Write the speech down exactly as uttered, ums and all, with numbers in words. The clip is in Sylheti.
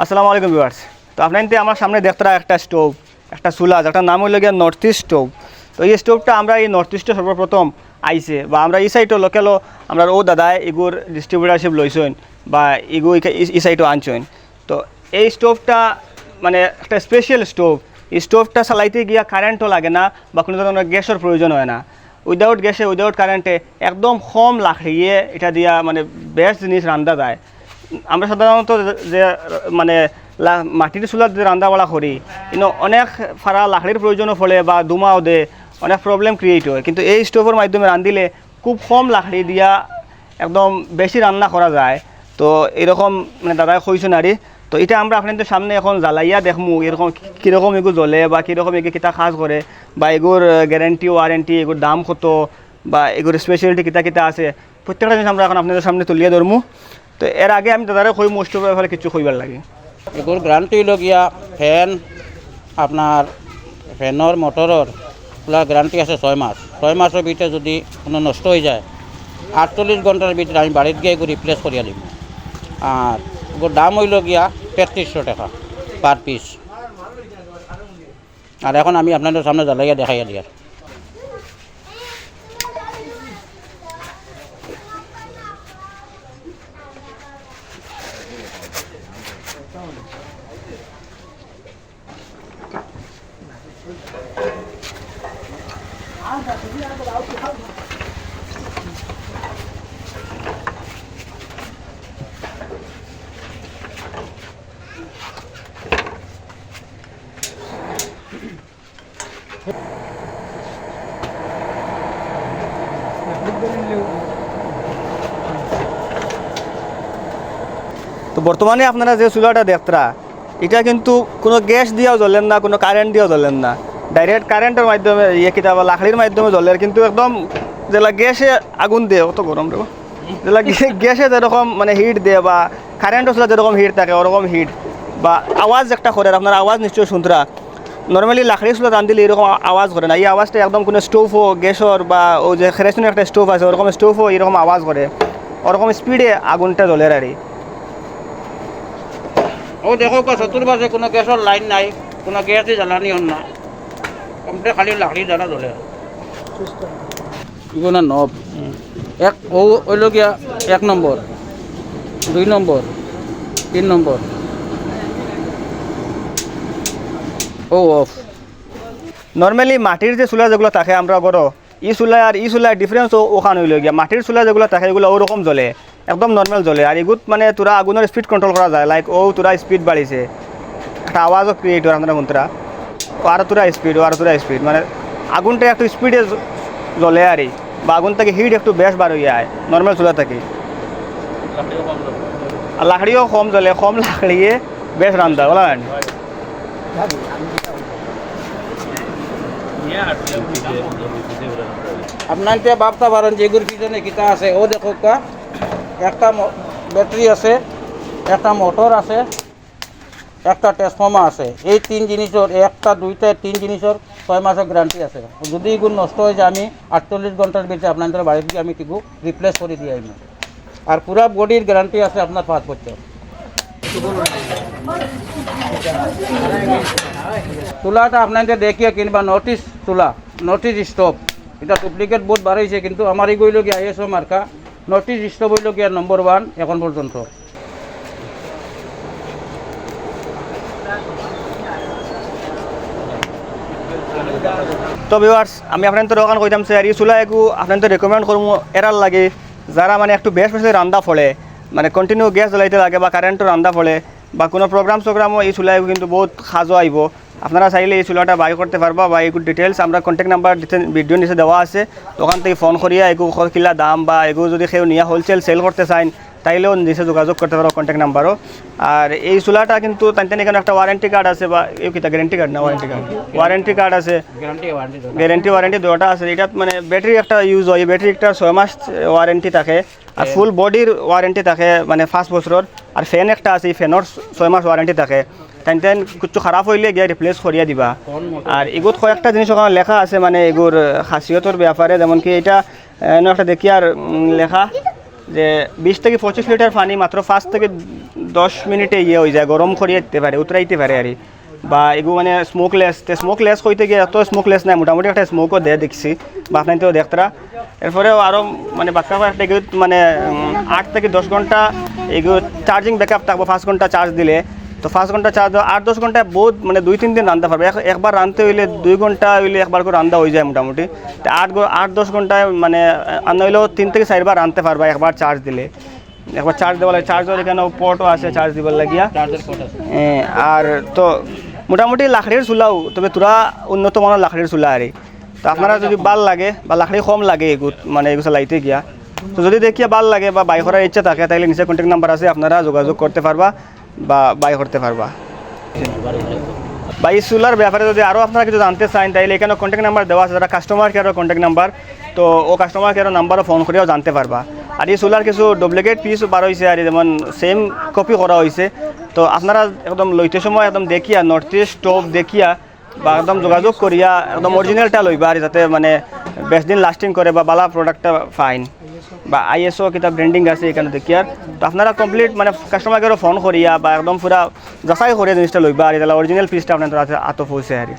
আসসালামু আলাইকুম ভিউয়ার্স। তো আপনারা আমার সামনে দেখতারা একটা স্টোভ, একটা চুলা, যেটার নাম অইলো গিয়া নর্থ ইস্ট স্টোভ। তো এই স্টোভটা আমরা এই নর্থ ইস্টে সর্বপ্রথম আইছে, বা আমরা এই সাইডও লোকালও আমরা ও দাদায় এগুর ডিস্ট্রিবিউটারশিপ লইছইন, বা এগু এই, এই সাইডও আনছইন। তো এই স্টোভটা মানে একটা স্পেশাল স্টোভ। এই স্টোভটা চালাইতে গিয়া কারেন্টও লাগে না, বা কোনো ধরনের গ্যাসের প্রয়োজন হয় না। উইদাউট গ্যাসে, উইদাউট কারেন্টে একদম কম লাকড়িয়ে এটা দিয়া মানে বেস্ট জিনিস রান্ধা যায়। আমরা সাধারণত যে, যে, মানে লা-, মাটির চুলাত যে রান্ধা বাড়া করি, ইনো অনেক ফারা লাকড়ির প্রয়োজনও পড়ে বা ধুমাও দে, অনেক প্রবলেম ক্রিয়েট হয়। কিন্তু এই স্টোভের মাধ্যমে রান্ধিলে খুব কম লাকড়ি দিয়া একদম বেশি রান্না করা যায়। তো এরকম মানে দাদায় কইছইন আরি। তো এটা আমরা আপনাদের সামনে এখন জ্বালাইয়া দেখমু, এরকম কিরকম এগু জ্বলে বা কিরকম এগু কিতা কাজ করে, বা এগুর গ্যারান্টি, ওয়ারেন্টি, এগুর দাম কত, বা এগুর স্পেশালিটি কিতা কিতা আছে, প্রত্যেকটা জিনিস আমরা এখন আপনাদের সামনে তুলিয়া ধরমু। তো এর আগে আমি দাদারে কই মোস্ট অফ ব্যাপারে কিছু কইবার লাগে। এগুর গ্যারান্টি অইলো গিয়া ফ্যান, আপনার ফ্যানর মোটরর পুরা গ্যারান্টি আছে ছয় মাস। ছয় মাসর ভিতরে যদি কোনো নষ্ট হয়ে যায়, আটচল্লিশ ঘন্টার ভিতরে আমি বাড়িত গিয়া এগুলো রিপ্লেস করিয়া দিব। আর এগুর দাম অইলো গিয়া তেত্রিশশো টাকা পার পিস। আর এখন আমি আপনাদের সামনে জ্বালাইয়া দেখাইয়া দিয়ার। তো বর্তমানে আপনারা যে চুলাটা দেখতরা, এটা কিন্তু কোনো গ্যাস দিয়াও জ্বলের না, কোনো কারেন্ট দিয়াও জ্বলের না, ডাইরেক্ট কারেন্টের মাধ্যমে, ইয়ে কিতা বা লাকড়ির মাধ্যমে জ্বলের, কিন্তু একদম যেলা গ্যাসে আগুন দেয়, অত গরম রে বা। যেলা গ্যা-, গ্যাসে যেরকম মানে হিট দেয় বা কারেন্টর চুলা যেরকম হিট থাকে, ওরকম হিট বা আওয়াজ একটা করে, আপনারা আওয়াজ নিশ্চয়ই শুনতরা। নর্মালি লাকড়ির চুলা রান্ধিলে এরকম আ-, আওয়াজ করে না। এই আওয়াজটা একদম কোনো স্টোভও, গ্যাসর বা ওই যে কেরোসিনের একটা স্টোভ আছে, ওরকম স্টোভও এরকম আওয়াজ করে, ওরকম স্পিডে আগুনটা জ্বলের আর কি। ও দেখো, চতুর্পাশে কোনো গ্যাসর লাইন নাই, কোনো গ্যাসই জ্বালানি হন না, কমতে খালি লাকড়ি দ্বারা জ্বলে। এগুলো নব। এক, ও অইলো গিয়া এক নম্বর, দুই নম্বর, তিন নম্বর। ও অফ। নর্মালি মাটির যে চুলা যেগুলো থাকে আমরা ঘরো, ই চুলা আর ই চুলার ডিফারেন্স ও-, ওখান অইলো গিয়া। মাটির চুলা যেগুলো থাকে, এগুলো ওরকম জ্বলে, একদম নর্মাল জ্বলে। আর এগুত মানে তোরা আগুনের স্পিড কন্ট্রোল করা যায়, লাইক ও তোরা স্পিড বাড়িছে, একটা আওয়াজও ক্রিয়েট হয় আপনারা মন্তরা, ও আর তোরা স্পিড, ও আর তোরা স্পিড, মানে আগুনটা একটু স্পিডে জ-, জ্বলে আর কি, বা আগুন থেকে হিট একটু বেশ বার হইয়া আয় নর্মাল চুলা থেকে। আর লাকড়িও কম জ্বলে, কম লাকড়িয়ে বেশ রান্ধা, বুঝলেন? আপনারা ভাবতে পারেন যে এগুর পিছনে কিতা আছে। ও দেখো কা, একটা ম-, ব্যাটারি আছে, একটা মোটর আছে, একটা ট্রান্সফর্মার আছে। এই তিন জিনিসর, একটা, দুইটা, তিন জিনিসর ছয় মাসর গ্যারান্টি আছে। যদি এগুলো নষ্ট হয়ে যায়, আমি আটচল্লিশ ঘন্টার ভিতরে আপনাদের বাড়িতে গিয়ে আমি এগুলো রিপ্লেস করে দিয়ে আসবো। আর পুরা বডির গ্যারান্টি আছে আপনার পাঁচ বছর। চুলাটা আপনাদের দেখিয়ে কিনবা, নর্থ ইস্ট চুলা, নর্থ ইস্ট স্টোভ। এটা ডুপ্লিকেট বহুত বার হয়েছে, কিন্তু আমার এগুলো গিয়ে আইএসও মার্কা, নর্থ ইস্ট স্টোভ হইল গিয়া নম্বর ওয়ান এখন পর্যন্ত। তো ভিউয়ার্স, আমি আপনাদের ওখান কইতাম স্যার, এই চুলা এগু আপনাদের রেকমেন্ড করবো এরার লাগে, যারা মানে একটু বেশ বেশি রান্দা পড়ে, মানে কন্টিনিউ গ্যাস জ্বালাইতে লাগে বা কারেন্টও রান্দা পড়ে, বা কোনো প্রোগ্রাম সোগ্রামও এই চুলা এগু কিন্তু বহুত কাজও আইবো। আপনারা চাইলে এই চুলাটা বাই করতে পারবা, বা এগুর ডিটেলস আমরা কন্ট্যাক্ট নাম্বার ভিডিও নিচে দেওয়া আছে, ওখান থেকে ফোন করিয়া এগু ক-, কিলা দাম বা এগু যদি কেউ নিয়া হোলসেল সেল করতে চাইন, তাইলেও নিচে যোগাযোগ করতে পারো কন্ট্যাক্ট নাম্বারও। আর এই চুলাটা কিন্তু তাইন তাইন এখানে একটা ওয়ারেন্টি কার্ড আছে, বা এই কিতা গ্যারেন্টি কার্ড না ওয়ারেন্টি কার্ড? ওয়ারেন্টি কার্ড আছে, গ্যারান্টি ওয়ারেন্টি দুইটা আছে। এটাত মানে ব্যাটারি একটা ইউজ হয়, ব্যাটারি একটা ছয় মাস ওয়ারেন্টি থাকে, আর ফুল বডির ওয়ারেন্টি থাকে মানে পাঁচ বছরর। আর ফ্যান একটা আছে, এই ফ্যানর ছয় মাস ওয়ারেন্টি থাকে। তাইন তাইন কিছু খারাপ হইলে গিয়া রিপ্লেস করিয়া দিবা। আর এগুত কয়েকটা জিনিস ওখানে লেখা আছে, মানে এগুর খাসিয়তর ব্যাপারে, যেমন কি এটা, আহ, এনে একটা দেখি আর, উম, লেখা, যে বিশ থাকি পঁচিশ লিটার পানি মাত্র পাঁচ থাকি দশ মিনিটে ইয়ে অই যায়, গরম করিয়া দিতে পারে, উতরাইতে পারে আর কি। বা এগু মানে স্মোকলেস, তে স্মোকলেস কইতে গিয়া অত স্মোকলেস নাই, মোটামুটি একটা স্মোকও দেয় দেখছি, বা আপনাইনতেও দেখতারা। এরপরেও আরও মানে বাক্কা কয়েকটা এগু মানে উম, আট থাকি দশ ঘন্টা এগু চার্জিং ব্যাকআপ থাকবো, পাঁচ ঘন্টা চার্জ দিলে। তো পাঁচ ঘন্টা চার্জ দেওয়া, আট দশ ঘন্টায় বহুত মানে দুই তিন দিন রান্ধতে পারবে। এক- একবার রান্ধতে অইলে দুই ঘন্টা অইলে একবার করি রান্ধা অই যায় মোটামুটি। তো আট ঘ- আট দশ ঘন্টায় মানে আহ, আর নইলেও তিন থাকি চাইরবার রান্ধতে পারবা একবার চার্জ দিলে। একবার চার্জ দেওয়া লাগে, চার্জর এখানে পোর্টও আছে চার্জ দিবার লাগিয়া। চার্জর পোর্ট আছে। এ, আর তো মোটামুটি লাকড়ির চুলাও, তবে থুড়া উন্নত মানর লাকড়ির চুলা আর কি। তো আপনারা যদি ভালা লাগে বা লাকড়ি কম লাগে এগুত, মানে এগু চালাইতে গিয়া, তো যদি দেখিয়া ভালা লাগে বা বাই করার ইচ্ছা থাকে, তাইলে নিচে কন্ট্যাক্ট নাম্বার আছে, আপনারা যোগাযোগ করতে পারবা বা বাই করতে পারবা। বা এই চুলার ব্যাপারে যদি আরও আপনারা কিছু জানতে চান, তাইলে এখানে কন্ট্যাক্ট নাম্বার দেওয়া আছে, যারা কাস্টমার কেয়ারর কন্ট্যাক্ট নাম্বার, তো ও কাস্টমার কেয়ারর নাম্বারও ফোন করিয়াও জানতে পারবা। আর এই চুলার কিছু ডুপ্লিকেট পিস বার অইছে, আর এই যেমন সেম কপি করা অইছে। তো আপনারা একদম লইতে সময় একদম দেখিয়া, নর্থ ইস্ট স্টোভ দেখিয়া বা একদম যোগাযোগ করিয়া একদম অরিজিনালটা লইবা, আর যাতে মানে বেশ দিন লাস্টিং করে বা ভালা প্রোডাক্টটা পাইন বা আইএসও কিতা ব্র্যান্ডিং আছে এখানে দেখিয়ার। তো আপনারা কমপ্লিট মানে কাস্টমার কেয়ারও ফোন করিয়া বা একদম পুরা যাচাই করিয়া জিনিসটা লইবা, আর ইতালা অরিজিনাল পিসটা আপনার আতো পৌঁছে আর কি।